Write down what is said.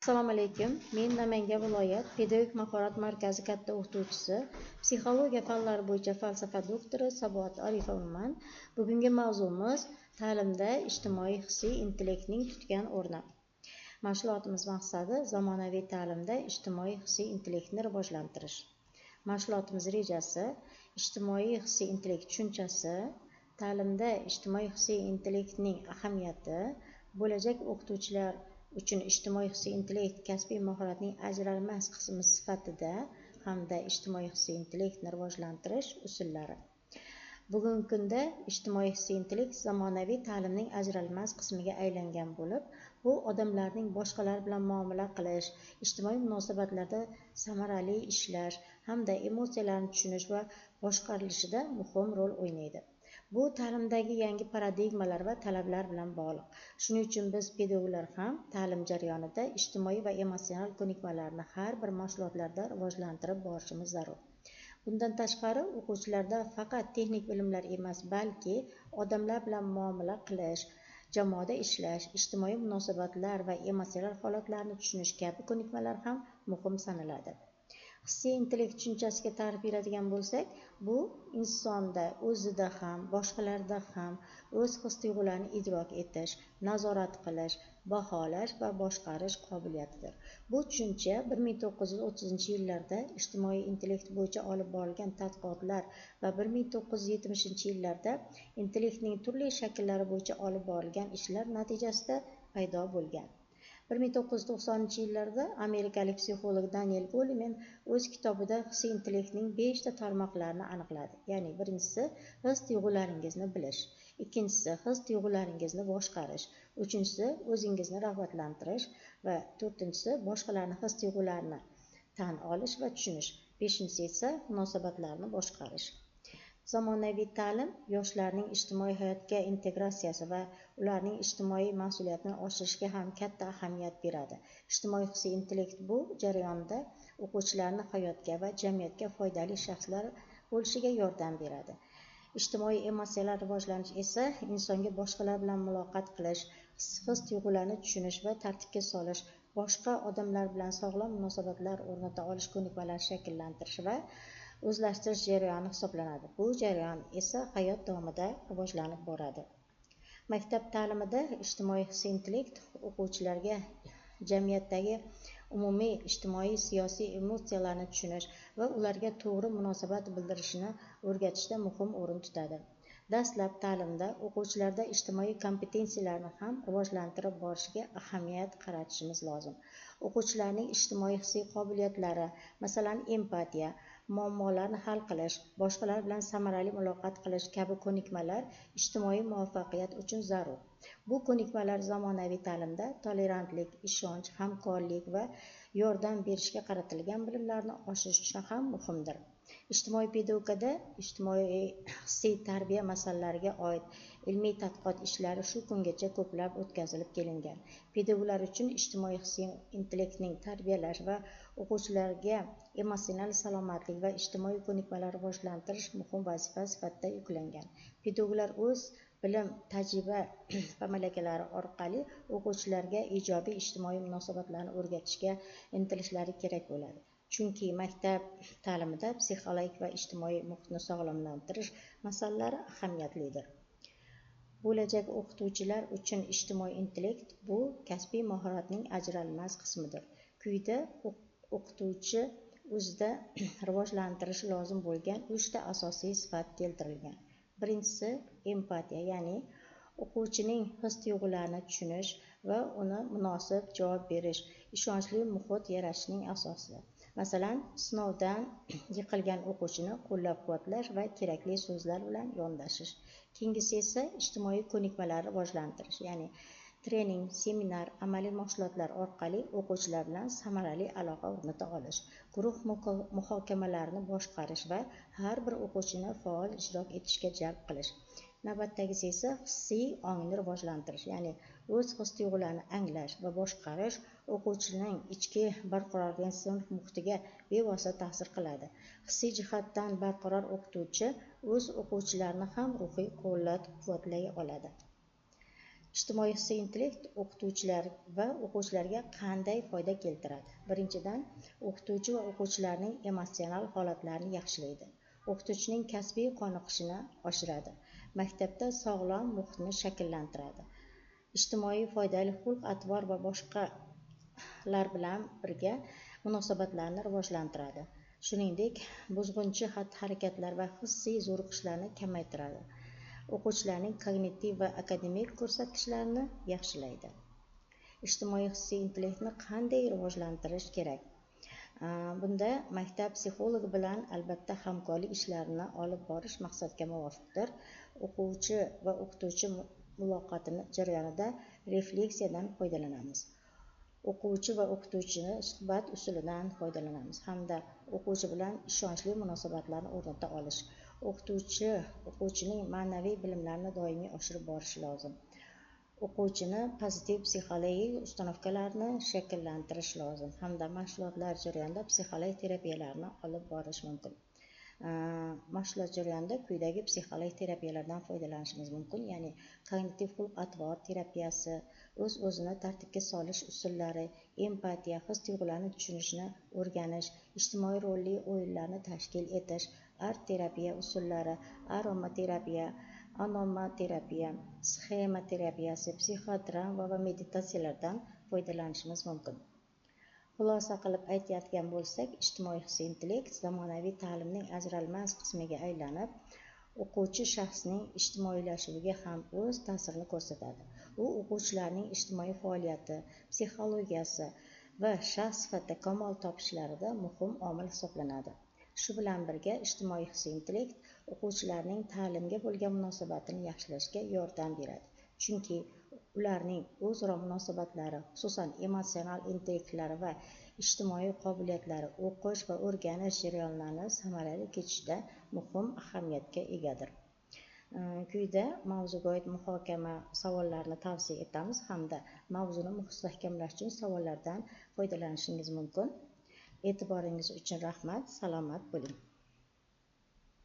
Assalomu alaykum. Men Namangan viloyat pedagogik mahorat markazi katta o'qituvchisi, psixologiya fanlari bo'yicha falsafa doktori Sabohat Arifovaman. Bugungi mavzumiz ta'limda ijtimoiy hissiy intellektning tutgan o'rni. Mashg'ulotimiz maqsadi zamonaviy ta'limda ijtimoiy hissiy intellektni rivojlantirish. Mashg'ulotimiz rejasi ijtimoiy hissiy intellekt tushunchasi, ta'limda ijtimoiy hissiy intellektning ahamiyati, bo'lajak o'qituvchilar uchun ijtimoiy hissiy intellekt kasbiy mahoratning ajralmas qismi sifatida hamda ijtimoiy hissiy intellektni rivojlantirish usullari. Bugungi kunda ijtimoiy hissiy intellekt zamonaviy ta'limning ajralmas qismiga aylangan bo'lib, bu odamlarning boshqalar bilan muomala qilish, ijtimoiy munosabatlarda samarali ishlash hamda emotsiyalarni tushunish va boshqarilishida muhim rol o'ynaydi. Bu ta'limdagi yangi paradigmalar va talablar bilan bog'liq. Shuning uchun biz pedagoglar ham ta'lim jarayonida ijtimoiy va emotsional ko'nikmalarni har bir mashg'ulotlarda rivojlantirib borishimiz zarur. Bundan tashqari, o'quvchilarda faqat texnik bilimlar emas, balki odamlar bilan muomala qilish, jamoada ishlash, ijtimoiy munosabatlar va emotsional holatlarni tushunish kabi ko'nikmalar ham muhim sanaladi. Hissiy intellekt tushunchasiga ta'rif beradigan bo'lsak, bu insonda o'zida ham, boshqalarda ham o'z his-tuyg'ularini idrok etish, nazorat qilish, baholash va boshqarish qobiliyatidir. Bu tushuncha 1930-yillarda ijtimoiy intellekt bo'yicha olib borilgan tadqiqotlar va 1970-yillarda intellektning turli shakllari bo'yicha olib borilgan ishlar natijasida paydo bo'lgan. 1990-yillarda amerikalik psixolog Daniel Goleman o'z kitobida hissiy intellektning 5 ta tarmoqlarini aniqladi. Ya'ni birinchisi his-tuyg'ularingizni bilish, ikkinchisi his-tuyg'ularingizni boshqarish, uchinchisi o'zingizni rag'batlantirish va to'rtinchisi boshqalarning his-tuyg'ularini tan olish va tushunish, beshinchisi esa munosabatlarni boshqarish. Zamonaviy ta'lim yoshlarning ijtimoiy hayotga integratsiyasi va ularning ijtimoiy mas'uliyatini oshirishga ham katta ahamiyat beradi. Ijtimoiy hissiy intellekt bu jarayonda o'quvchilarni hayotga va jamiyatga foydali shaxslar bo'lishiga yordam beradi. Ijtimoiy emotsiyalar rivojlanish esa insonga boshqalar bilan muloqot qilish, his-tuyg'ularni tushunish va tartibga solish, boshqa odamlar bilan sog'lom munosabatlar o'rnata olish ko'nikmalarini shakllantirish va o'zlashtirish jarayoni hisoblanadi. Bu jarayon esa hayot davomida rivojlanib boradi. Maktab ta'limida ijtimoiy hissiy intellekt o'quvchilarga jamiyatdagi umumiy ijtimoiy siyosiy emotsiyalarni tushunish va ularga to'g'ri munosabat bildirishni o'rgatishda muhim o'rin tutadi. Dastlab ta'limda o'quvchilarda ijtimoiy kompetensiyalarni ham rivojlantirib borishga ahamiyat qaratishimiz lozim. O'quvchilarning ijtimoiy hissiy qobiliyatlari, masalan, empatiya, muammolarni hal qilish, boshqalar bilan samarali muloqot qilish kabi ko'nikmalar ijtimoiy muvaffaqiyat uchun zarur. Bu ko'nikmalar zamonaviy ta'limda tolerantlik, ishonch, hamkorlik va yordam berishga qaratilgan bilimlarni oshirish uchun ham muhimdir. Ijtimoiy pedagogikada ijtimoiy hissiy tarbiya masalalariga oid ilmiy tadqiqot ishlari shu kungacha ko'plab o'tkazilib kelingan. Pedagoglar uchun ijtimoiy hissiy intellektning tarbiyalash va o'quvchilarga emotsional salomatlik va ijtimoiy ko'nikmalar rivojlantirish muhim vazifa sifatida yuklangan. Pedagoglar o'z bilim, tajriba va malakalari orqali o'quvchilarga ijobiy ijtimoiy munosabatlarni o'rgatishga intilishlari kerak bo'ladi. Chunki maktab ta'limida psixologik va ijtimoiy muhitni sog'lomlantirish masalalari ahamiyatlidir. Bo'lajak o'qituvchilar uchun ijtimoiy intellekt bu kasbiy mahoratning ajralmas qismidir. Quyida o'qituvchi o'zida rivojlantirishi lozim bo'lgan 3 ta asosiy sifat keltirilgan. Birinchisi empatiya, ya'ni o'quvchining his-tuyg'ularini tushunish va uni munosib javob berish, ishonchli muhit yaratishning asosi. Masalan, sinovdan yiqilgan o'quvchini qo'llab-quvvatlash va kerakli so'zlar bilan yondashish. Keyingisi esa ijtimoiy ko'nikmalarni rivojlantirish, ya'ni trening, seminar, amaliy mashg'ulotlar orqali o'quvchilar bilan samarali aloqa o'rnata olish, guruh muhokamalarini boshqarish va har bir o'quvchini faol ishtirok etishga jalb qilish. Navbatdagisi esa hissiy ongni rivojlantirish, ya'ni o'z his-tuyg'ularini anglash va boshqarish o'quvchining ichki barqarorligini sinf muhitiga bevosita ta'sir qiladi. Hissiy jihatdan barqaror o'qituvchi o'z o'quvchilarini ham ruhiy qo'llab-quvvatlay oladi. Ijtimoiy hissiy intellekt o'qituvchilar va o'quvchilarga qanday foyda keltiradi? Birinchidan, o'qituvchi va o'quvchilarning emotsional holatlarini yaxshilaydi. O'qituvchining kasbiy qoniqishini oshiradi. Maktabda sog'lom muhitni shakllantiradi. Ijtimoiy foydali xulq-atvor va boshqalar bilan birga munosabatlarni rivojlantiradi. Shuningdek, buzg'unchi xatti-harakatlar va hissiy zo'riqishlarni kamaytiradi. O'quvchilarning kognitiv va akademik ko'rsatkichlarini yaxshilaydi. Ijtimoiy hissiy intellektni qanday rivojlantirish kerak? Bunda maktab psixologi bilan albatta hamkorlik ishlarini olib borish maqsadga muvofiqdir. O'quvchi va o'qituvchi muloqotini jarayonida refleksiyadan foydalanamiz. O'quvchi va o'qituvchini suhbat usulidan foydalanamiz hamda o'quvchi bilan ishonchli munosabatlarni o'rnata olish. O'qituvchi o'quvchining ma'naviy bilimlarini doimiy oshirib borishi lozim. O'quvchini pozitiv psixologik ustanovkalarni shakllantirish lozim hamda mashg'ulotlar jarayonida psixologik terapiyalarni olib borish mumkin. Mashg'ulot jarayonida quyidagi psixologik terapiyalardan foydalanishimiz mumkin, ya'ni kognitiv xulq-atvor terapiyasi, o'z-o'zini tartibga solish usullari, empatiya, his-tuyg'ularni tushunishni o'rganish, ijtimoiy rolli o'yinlarni tashkil etish, art terapiya usullari, aromaterapiya, anomaterapiya, sxema terapiyasi, psixodrama va meditatsiyalardan foydalanishimiz mumkin. Xulosa qilib aytayotgan bo'lsak, ijtimoiy hissiy intellekt zamonaviy ta'limning ajralmas qismiga aylanib, o'quvchi shaxsning ijtimoiylashuviga ham o'z ta'sirini ko'rsatadi. U o'quvchilarning ijtimoiy faoliyati, psixologiyasi va shaxs sifatida kamol topishlarida muhim omil hisoblanadi. Shu bilan birga ijtimoiy hissiy intellekt o'quvchilarning ta'limga bo'lgan munosabatini yaxshilashga yordam beradi. Chunki ularning o'zaro munosabatlari, xususan emotsional intellektlari va ijtimoiy qobiliyatlari o'qish va o'rganish jarayonlarini samarali kechishda muhim ahamiyatga egadir. Quyida mavzuga oid muhokama savollarini tavsiya etamiz hamda mavzuni mustahkamlash uchun savollardan foydalanishingiz mumkin. E'tiboringiz uchun rahmat, salomat bo'ling.